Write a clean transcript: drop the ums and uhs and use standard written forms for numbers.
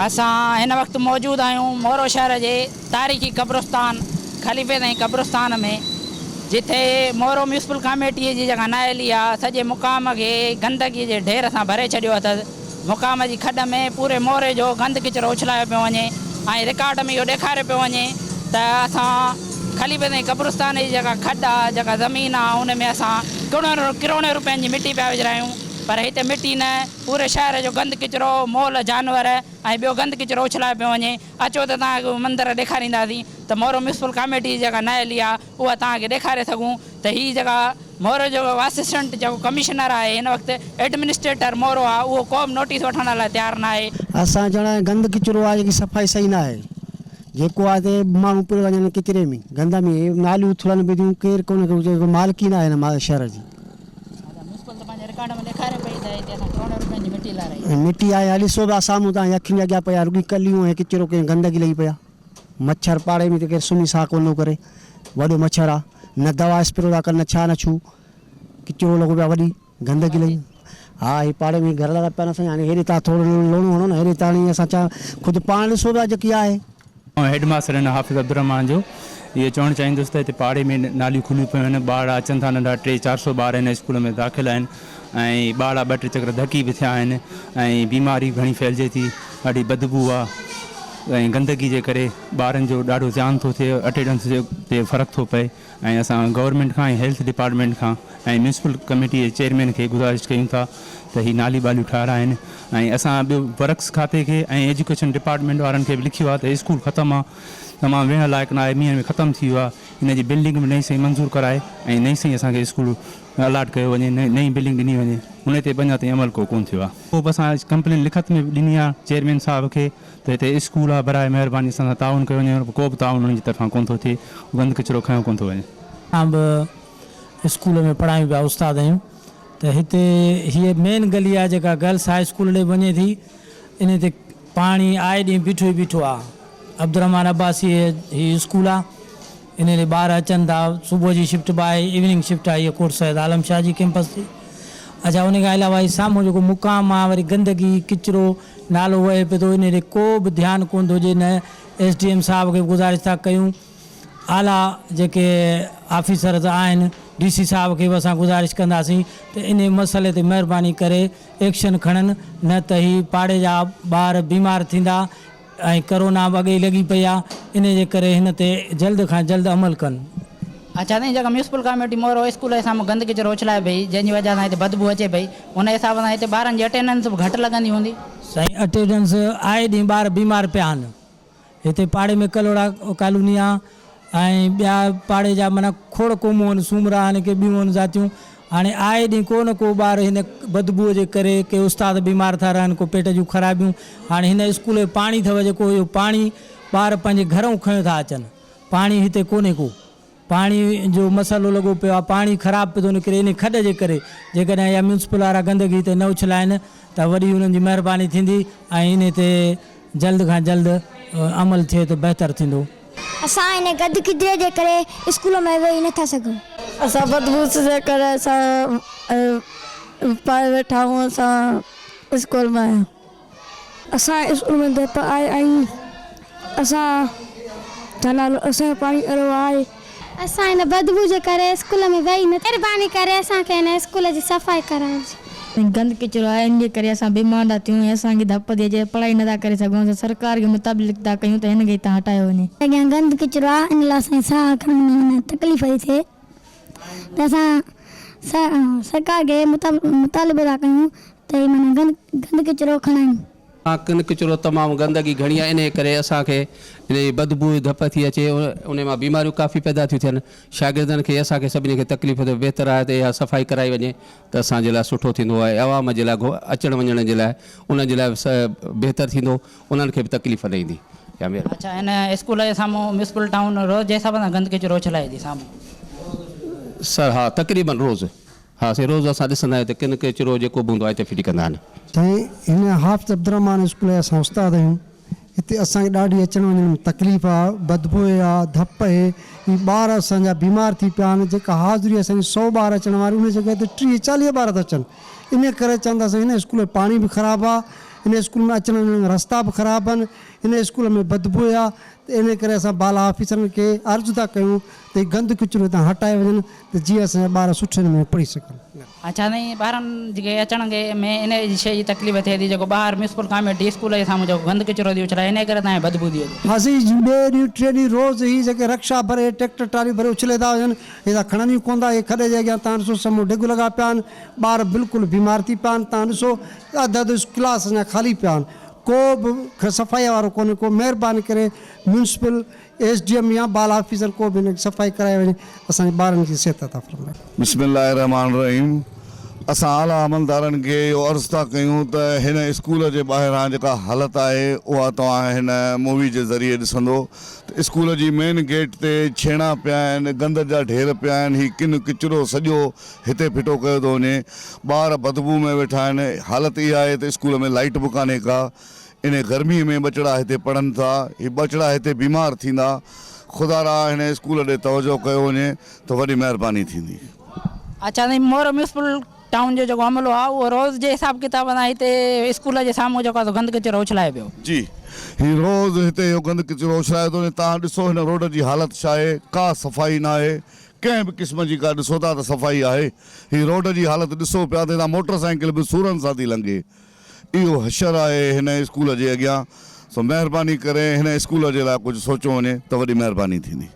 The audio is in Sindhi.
اسان هن وقت موجود آهيون مورو شهر جي تاريخي قبرستان خليفي سائين قبرستان ۾ جتي مورو ميونسپل ڪاميٽي جي جيڪا نااهلي آ سڄي مقام کي گندگي جي ڍير سان ڀري ڇڏيو اٿس مقام جي کڏ ۾ پوري موري جو گند ڪچرو اڇلايو پيو وڃي ۽ رڪارڊ ۾ اهو ڏيکاريو پيو وڃي ته اسان خليفي سائين قبرستان جي جيڪا کڏ آ جيڪا زمين آ ان ۾ اسان ڪروڙين روپين جي مٽي پيا وجهرايون پر هتي مٽي نه پوري شهر جو گند ڪچرو، مئل جانور ۽ ٻيو گند ڪچرو اڇلايو پيو وڃي. اچو ته توهان کي اهي منظر ڏيکارينداسين ته مورو ميونسپل ڪاميٽي جي جيڪا نااهلي آهي اها توهان کي ڏيکاري سگهون ته هي جيڪا مورو جو اسسٽنٽ جيڪو ڪمشنر آهي هن وقت ايڊمنسٽريٽر مورو آهي اهو ڪو به نوٽيس وٺڻ لاء تيار ناهي. اسان چوڻ گند ڪچرو آهي جيڪي صفائي صحيح ناهي جيڪو آهي تي ماڻهو پير وڃن ڪچري ۾ گند ۾ ناليون اٿلن پيون ٿيون ڪير ڪونه ڪو مالڪي ناهي هن شهر جي. مٽي آهي ها ڏسو پيا سامهون توهان جي اکين جي اڳيان پئي آهي رڳي ڪليون ۽ ڪچرو ڪنهن گندگي لڳي پئي آهي مڇر پاڙي ۾ ته ڪير سمهي ساهه ڪونه ٿو ڪري وڏو مڇر آهي نه دوا اسپرو ٿا ڪن نه ڇا نه ڇو ڪچرو لڳو پيو آهي وڏي گندگي لڳي ها هي پاڙي ۾ گهر لڳا پيا آهن اسان جا هاڻي هيڏي تان ٿورو لوڻو هڻو نه هيڏي تاڻي اسان چا خود پاڻ ڏسو پيا جيڪي آهي. آئون هيڊ ماستر هن حافظ عبدالرحمان جو اهو چوڻ چاهيندس ته هتي پاڙي ۾ ناليون کليون پيون آهن ٻارڙا اچن ٿا ننڍا ٽي چار سو ٻار هن اسڪول ۾ داخل آهن ۽ ٻارڙا ٻه ٽي چڪر ڌڪي به ٿيا آهن ۽ بيماري به گهڻي ڦهلجي ٿي ڏاڍي بدبوء آهي ۽ گندگي جي ڪري ٻارن جو ڏاڍو زيان ٿو ٿئي اٽينڊنس تي فرق ٿو پئي ۽ اسان گورنمينٽ کان ۽ هيلٿ ڊپارٽمينٽ کان ۽ ميونسپل ڪميٽي جي چيئرمين کي گذارش ڪيون ٿا ته هي نالي ٻاليون ٺاهرائين ۽ اسان ٻيو ورڪس کاتي کي ۽ ايجوڪيشن ڊپارٽمينٽ وارن کي به لکيو آهي ته اسڪول ختم آهي تمام ويهڻ لائق ناهي مينهن ۾ ختم ٿي ويو آهي ان جي بلڊنگ به نئين سئين منظور ڪرائي ۽ نئين سئين اسان کي اسڪول الاٽ ڪيو وڃي نئين بلڊنگ ڏني وڃي ان تي به اڃا تائين عمل ڪو ڪونه ٿيو آهي. پوء به اسان ڪمپلين لکت ۾ به ڏني آهي چيئرمين صاحب کي ته هتي اسڪول آ براء مهرباني اسان سان تعاون ڪيو وڃي پر ڪو به تعاون انهن جي طرفان ڪونه ٿو ٿئي گند ڪچرو کنيو ڪونه ٿو وڃي. اسان به اسڪول ۾ پڙهايون پيا استاد آهيون ته هتي هيء مين گلي آ جيڪا گرلس هاء اسڪول ڏي وڃي ٿي انهي تي پاڻي آئي ڏينهن بيٺو ئي بيٺو آ عبدالرحمان عباسي هي اسڪول آ انهي ڏي ٻار اچن ٿا صبح جي شفٽ به آهي ايوننگ شفٽ آهي هيء ڪوٽ سيد عالم شاهه جي ڪيمپس تي اڇا انهي کان علاوه هي سامهون جيڪو مقام آ وري گندگي ڪچرو نالو وهي پيو ٿو انهي ڏي ڪو به ڌيان ڪونه ٿو ڏي نه ايس ڊي ايم صاحب کي به گذارش ٿا ڪيون اعليٰ جيڪي آفيسرز آهن ڊي سي صاحب کي به اسان گذارش ڪنداسين ته انهي مسئلي تي مهرباني ڪري ايڪشن کڻن نه ته هي پاڙي جا ٻار بيمار ٿيندا ۽ ڪرونا به اڳي ئي لڳي پئي آ انهي جي ڪري هن تي جلد کان جلد عمل ڪن. اڇا سائين جيڪا ميونسپل ڪاميٽي مورو اسڪول جي سامهون گند ڪچرو اڇلائي پئي جنهن جي وجه سان هتي بدبو اچي پئي ان حساب سان هتي ٻارن جي اٽينڊنس به گهٽ لڳندي هوندي. سائين اٽينڊنس آئي ڏينهن ٻار بيمار پيا آهن هتي پاڙي ۾ ڪلهوڙا ڪالوني آ ۽ ٻيا پاڙي جا معنيٰ کوڙ قومون آهن سومرا آهن ڪي ٻيون آهن ذاتيون هاڻي آئي ڏينهن ڪو نه ڪو ٻار هن بدبوء جي ڪري ڪي استاد بيمار ٿا رهن ڪو پيٽ جون خرابيون هاڻي هن اسڪول جو پاڻي اٿو جيڪو اهو پاڻي ٻار پنهنجي گهرئون کنيو ٿا اچن پاڻي هتي ڪونهي ڪو پاڻي جو مسئلو لڳو پيو آهي پاڻي خراب پيو ٿو نڪري انهي کڏ جي ڪري جيڪڏهن اها ميونسپل وارا گندگي هتي نه اڇلائن ته وڏي انهن جي مهرباني ٿيندي ۽ انهي تي جلد کان جلد عمل ٿئي ته بهتر ٿيندو. اسان ان گند ڪچري جي ڪري اسڪول ۾ ويهي نه ٿا سگهون. اسان بدبوء جي ڪري اسان پائي ويٺا آهيون اسان اسڪول ۾ آهيون. اسان اسڪول ۾ ڌپ آئي آهيون اسان جا نالو اسان جو پاڻي اهڙو آهي. اسان هن بدبو جي ڪري اسڪول ۾ ويهي نه. مهرباني ڪري اسان کي هن اسڪول جي صفائي ڪرائجي. گند ڪچرو آهي ان جي ڪري اسان بيمار ٿا ٿيون ۽ اسان کي ڌپ ٿي اچي پڙهائي نه ٿا ڪري سگهون اسان سرڪار کي مطابلق ٿا ڪيون ته هن کي هتان هٽايو وڃي. اڳيان گند ڪچرو آهي ان لاء اسان کي ساهه کڻڻ ۾ معنيٰ تڪليف ٿي ٿئي ته اسان سرڪار کي مطالبو ٿا ڪيون ته هي معنيٰ گند گند ڪچرو کڻائين. ڪن ڪچرو تمام گندگي گهڻي آهي انهي ڪري اسان کي انهي جي بدبوء ڌپ ٿي اچي انهي مان بيماريون ڪافي پيدا ٿيون ٿين شاگردن کي اسان کي سڀني کي تڪليف ٿئي بهتر آهي ته اها صفائي ڪرائي وڃي ته اسان جي لاء سٺو ٿيندو ۽ عوام جي لاء اچڻ وڃڻ جي لاء انهن جي لاء بهتر ٿيندو انهن کي به تڪليف نه ايندي يا مهرباني. اڇا هن اسڪول جي سامهون ميونسپل ٽائون روز جي حساب سان گند ڪچرو اڇلائي ٿي سامهون. سر ها تقريبن روز. ها سائين روز اسان ڏسندا آهيون ته ڪن ڪچرو جيڪو به هوندو آهي اتي ڦٽي ڪندا آهن. سائين هن حافظ عبدالرحمان اسڪول جا اسان استاد آهيون هتي اسان کي ڏاڍي اچڻ وڃڻ ۾ تڪليف آ بدبوء آ ڌپ اهي هي ٻار اسان جا بيمار ٿي پيا آهن جيڪا حاضري اسان جي سو ٻار اچڻ واري ان جڳهه تي 30 40 ٻار ٿا اچن ان ڪري چون ٿا سائين هن اسڪول جو پاڻي به خراب آ هن اسڪول ۾ اچڻ وڃڻ جا رستا به خراب آهن هن اسڪول ۾ بدبوء آهي ته انهي ڪري اسان بالا آفيسرن کي عرض ٿا ڪيون ته هي گند ڪچرو هتان هٽائي وڃن ته جيئن اسان جا ٻار سٺي نموني پڙهي سگهن. اڇا سائين ٻارن کي اچڻ ۾ انهي شيء جي تڪليف ٿئي ٿي جيڪو ٻاهر ميونسپل ڪاميٽي اسڪول جي سامهون جيڪو گند ڪچرو ٿي اڇلائي انهي ڪري تان کي بدبوء ٿي اچي. ها سائين ٻئي ڏينهن ٽئين ڏينهن روز هي جيڪي رڪشا ڀري ٽريڪٽر ٽراليون ڀري اڇلي ٿا وڃن هي ته کڻن ئي ڪونه ٿا هي کڏي جي اڳيان تان ڏسو سمون ڍڳ لڳا پيا آهن ٻار بلڪل بيمار ٿي پيا آهن تان ڏسو اڌ اڌ ڪلاس اڃا خالي پيا آهن ڪو به صفائي وارو ڪونهي ڪو مهرباني ڪري ميونسپل ايس ڊي ايم يا بال آفيسر ڪو به هن کي صفائي ڪرائي وڃي اسان جي ٻارن جي صحت عطا فرمائي. بسم الله الرحمٰن الرحيم اسان اعليٰ عملدارن کي اهو عرض ٿا ڪيون ته هن اسڪول جي ٻاهران جيڪا حالت آهي اها توهان هن مووي جي ذريعي ڏسندو ته اسڪول جي مين گيٽ تي ڇيڻا پيا آهن گند جا ڍير پيا آهن هي ڪن ڪچرو سڄو هتي ڦٽو ڪيو ٿو وڃي ٻار بدبو ۾ ويٺا آهن حالت اها آهي ته اسڪول ۾ لائيٽ به ڪانهي ڪا انهي گرمي ۾ ٻچڙا هتي پڙهن ٿا، هي ٻچڙا هتي بيمار ٿيندا، خدا را هن اسڪول ڏي توجهه ڪيو وڃي ته وڏي مهرباني ٿيندي. اڇا سائين مورو ميونسپل ٽائون جو جيڪو عملو آ اهو روز جي حساب ڪتاب سان هتي اسڪول جي سامهون جيڪو آ سو گند ڪچرو اڇلائي پيو. جي هي روز هتي اهو گند ڪچرو اڇلايو ٿو وڃي توهان ڏسو هن روڊ جي حالت ڇا آهي ڪا صفائي ناهي ڪنهن به قسم جي ڪا ڏسو ٿا ته صفائي آهي هي روڊ جي حالت ڏسو پيا ته هتان موٽر سائيڪل به سورن سان ٿي لنگهي اهو حشر آهي هن اسڪول جي اڳيان سو مهرباني ڪري هن اسڪول جي لاء ڪجهه سوچيو وڃي ته وڏي مهرباني ٿيندي.